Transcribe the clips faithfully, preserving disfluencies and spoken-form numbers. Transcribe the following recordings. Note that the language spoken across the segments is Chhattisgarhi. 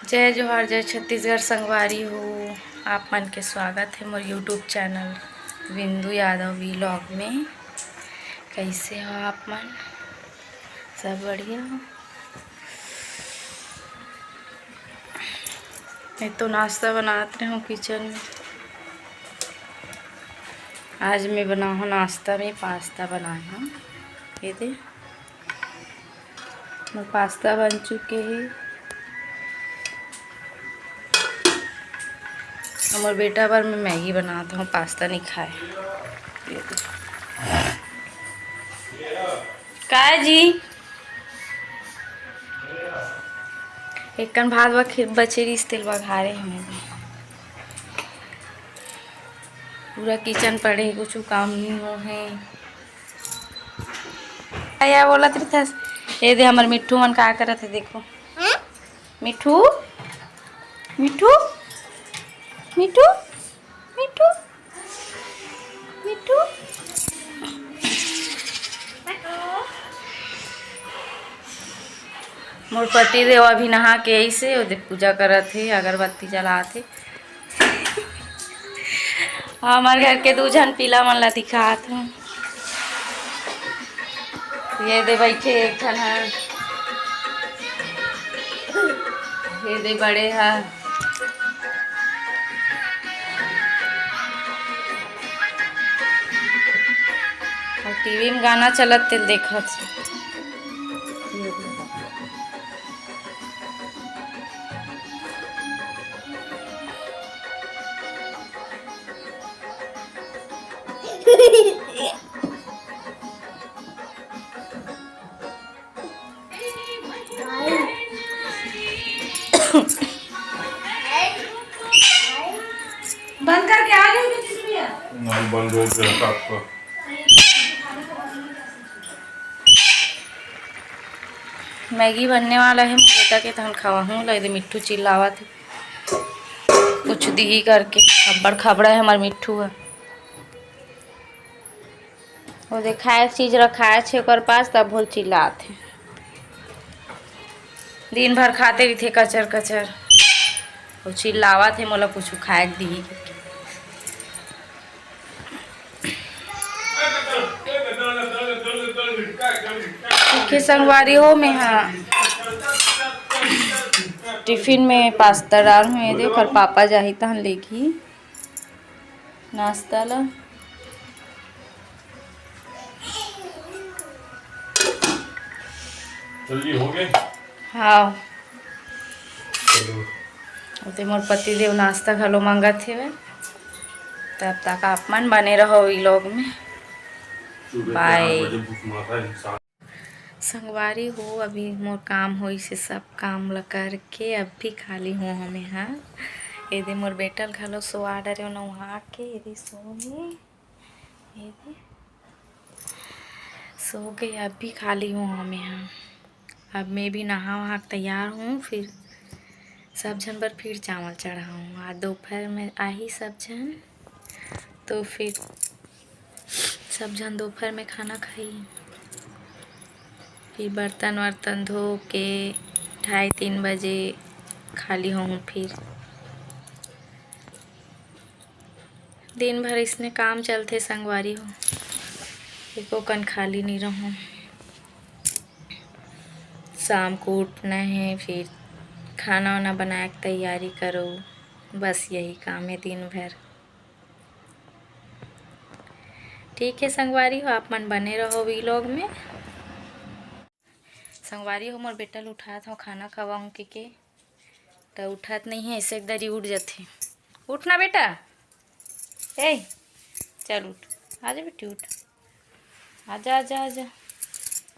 जय जोहार, जय छत्तीसगढ़ संगवारी हो। आप मन के स्वागत हे मोर YouTube चैनल बिंदु यादव व्लॉग में। कैसे हो आप मन? सब बढ़िया हो? मैं तो नाश्ता बनात रहे हूँ किचन में। आज मैं बनाए हूँ नाश्ता में पास्ता बनाए हूँ। ये दे, मोर पास्ता बन चुके हे। हमर बेटा बर मैं मैगी बनात हूँ, पास्ता नहीं खाए। ये दे। काय जी? एक कन भात बखे-, बचे रहिस, तेल बघारे हमें। पूरा किचन पड़े हे, कुछ काम नहीं हो हे। या बोलत रहिथस, ये दे हमर मिट्ठू मन का करत हे, देखो। मिट्ठू, मिट्ठू, मिट्ठू, मिट्ठू, मिट्ठू। मोर पति देव अभी नहा के आइस हे, ओदे पूजा करत हे, अगरबत्ती जलात हे। हमर घर के दू झन पीला मन ला दिखात हूँ। ये दे बैठे एक झन ह, ये दे बड़े ह। अउ टीवी में गाना चलत तेल देखत हे। बंद करके आ गए हो किचन में? नहीं, बंद हो गया था आपका। मैगी बनने वाला हे, मोर बेटा के तहन खवाहूँ। लग दे मिट्ठू चिल्लावत हे, कुछ दिही करके। अब्बड़ खबड़ा हे हमर मिट्ठू ह। वो देखाए चीज रखाए छे ओकर पास, तब भोल चिल्लात हे। दिन भर खाते रहिथे कचर कचर। वो चिल्लावत हे, मोला कुछ खाए के दिही। ठीक हे संगवारी हो, मैं हा टिफिन में पास्ता डाल हूँ। ये दे, ओकर पापा जाही तहन लेगी नाश्ता ला। जल्दी हो गए? हाँ। चलो। ओते मोर पति देव नाश्ता घलो मांगत हेवे। तब तक आप मन बने रहो vlog में। सुबह के आठ बाय। बजे भूख मारता है इंसान। संगवारी हो, अभी मोर काम होइस हे, सब काम ल करके अभी खाली हों हमें हा। एदे मोर बेटा ल घलो सोआ डरे, नहा के एदे सोए हे। एदे सो गे, अभी खाली हों हमें हा। अब मैं भी नहा वहा के तैयार हों, फिर सब झन बर फिर चावल चढ़ाऊँ। आज दोपहर में आही सब झन, तो फिर सब झन दोपहर में खाना खाही। फिर बर्तन वर्तन धो के ढाई तीन बजे खाली होहूँ। फिर दिन भर इसने काम चलथे संगवारी हो, एको कन खाली नहीं रहूँ। शाम को उठना है, फिर खाना वाना बनाए के तैयारी करो, बस यही काम है दिन भर। ठीक है संगवारी हो, आप मन बने रहो vlog में। संगवारी हो, मोर बेटा ल उठात हव खाना खवाऊँ के, के त उठत नहीं है, ऐसे एक दरी उठ जाथे। उठ ना बेटा, ए चल उठ, आजा बेटी उठ, आजा आजा आजा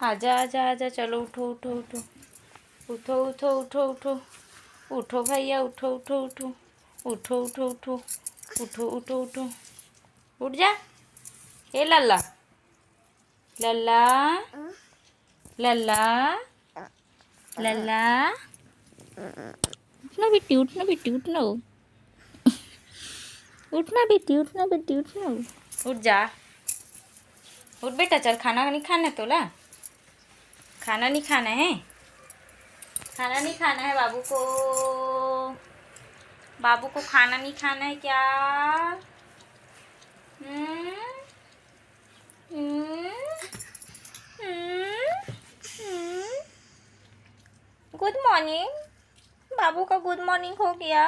आजा आजा आजा, चलो उठो उठो उठो उठो उठो उठो उठो उठो उठो भैया उठो उठो उठो उठो उठो उठो उठो उठो उठो उठो उठ जा। ए लल्ला, लल्ला, लल्ला, लल्ला, उठ ना बेटी, उठ ना बेटी, उठ ना। उठ ना बेटी, उठ ना बेटी, उठ ना। उठ जा, उठ बेटा, चल खाना नहीं खाना है तोला, खाना नहीं खाना है। खाना नहीं खाना है बाबू को। बाबू को खाना नहीं खाना है क्या? हम्म? हम्म? हम्म? हम्म? गुड मॉर्निंग। बाबू का गुड मॉर्निंग हो गया।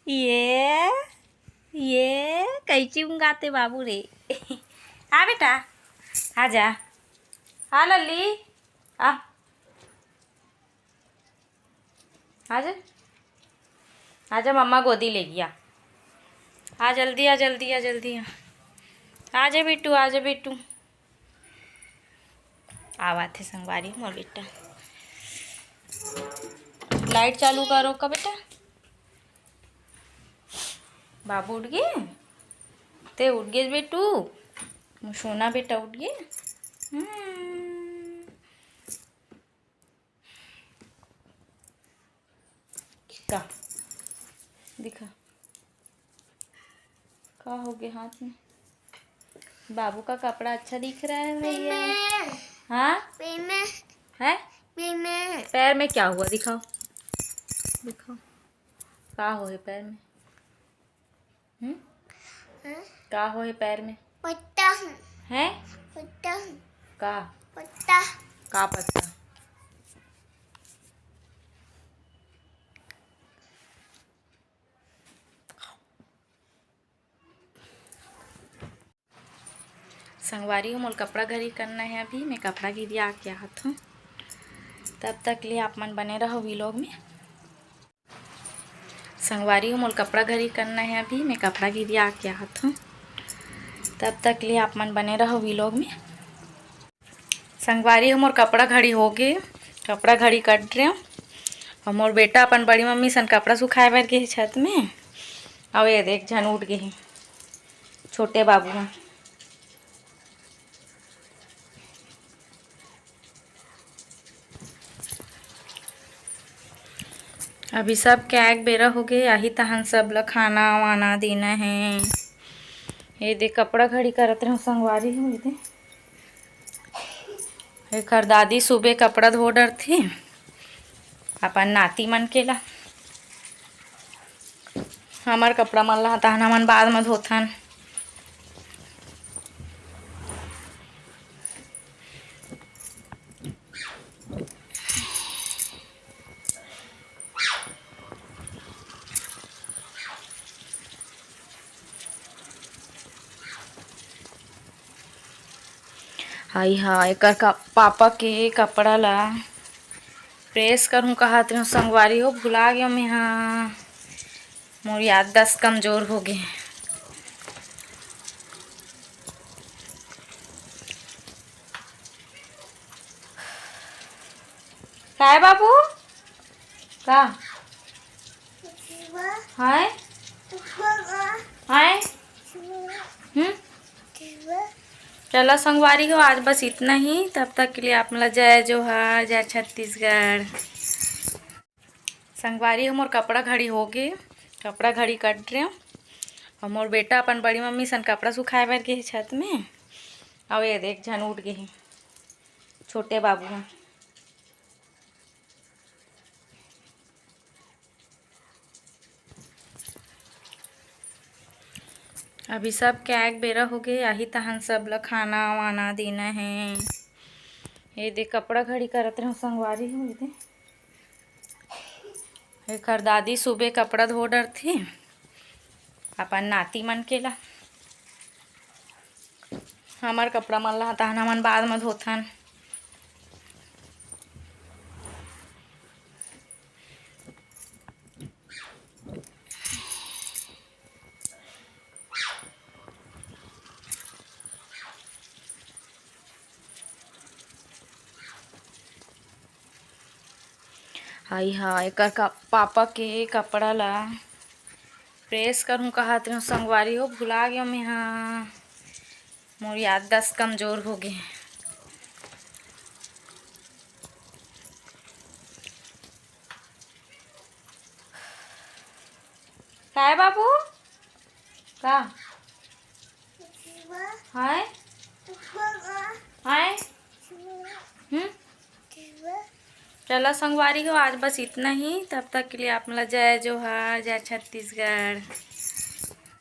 ये, ये कैची उंगाते बाबू रे। आ बेटा, आ जा। आ लल्ली, आ। आ जा, आ जा, मम्मा गोदी ले गया। आ जल्दी, आ जल्दी, आ जल्दी, आ। आ जा बिट्टू, आ जा बिट्टू। आवत हे संगवारी मोर बेटा। लाइट चालू करो का बेटा? बाबू उठ गए? ते उठ गए बेटू? मोर सोना बेटा उठ गए? हम्म। का? दिखा। का हो गया हाथ में? बाबू का कपड़ा अच्छा दिख रहा है भैया। हाँ? पैर में। है? पैर में। पैर में क्या हुआ? दिखाओ, दिखाओ, का हो है पैर में? हम्म? हाँ? का हो है पैर में? पत्ता। हैं? पत्ता। का? पत्ता। का पत्ता? संगवारी हो, मोर कपड़ा घड़ी करना है अभी, मैं कपड़ा घड़ी आके आत हूँ। तब तक लिए आप मन बने रहो vlog में। संगवारी हो, मोर कपड़ा घड़ी करना है अभी, मैं कपड़ा घड़ी आके आत हूँ। तब तक लिए आप मन बने रहो vlog में। संगवारी हो, मोर कपड़ा घड़ी हो गे, कपड़ा घड़ी कट रहे हो। और मोर बेटा अपन बड़ी मम्मी सन कपड़ा सुखाए बर गे हे छत में। और ये देख, झन उठ गए हे छोटे बाबू ह। अभी सब के आए के बेरा हो गए, आही तहन सब ल खाना वाना देना है। ये दे कपड़ा घड़ी करत रहे संगवारी हो, ये दे। एकर दादी सुबह कपड़ा धो डरथे अपन नाती मन के ला। हमर कपड़ा मन ला तहन हमन बाद म धोथन। हाय हाय, एकर का, पापा के कपड़ा ला प्रेस करहूँ कहत रहूँ संगवारी हो, भुला गयो मैं हा। मोर याददाश्त कमजोर हो गे। काय बाबू? का? हाय? हाय? हम्म? चला संगवारी हो, आज बस इतना ही। तब तक के लिए आप मन ला जय जोहार, जय छत्तीसगढ़। संगवारी हो, मोर कपड़ा घड़ी हो गे, कपड़ा घड़ी कट रहे। और मोर बेटा अपन बड़ी मम्मी सन कपड़ा सुखाए बर गे हे छत में। और ये देख, झन उठ गए हे छोटे बाबू ह। अभी सब के आए के बेरा हो गए, आही तहन सब ल खाना वाना देना है। ये दे कपड़ा घड़ी करत रहूँ संगवारी हो, ये दे। एकर दादी सुबह कपड़ा धो डरथे अपन नाती मन के ला। हमर कपड़ा मन ला तहन हमन बाद म धोथन। हाय हाय, एकर का, पापा के कपड़ा ला प्रेस करहूँ कहत रहूँ संगवारी हो, भुला गयो मैं हा। मोर याददाश्त कमजोर हो गे। काय बाबू? का? हाय? हाय? हम्म? चलो संगवारी हो, आज बस इतना ही। तब तक के लिए आप मन ला जय जोहार, जय छत्तीसगढ़।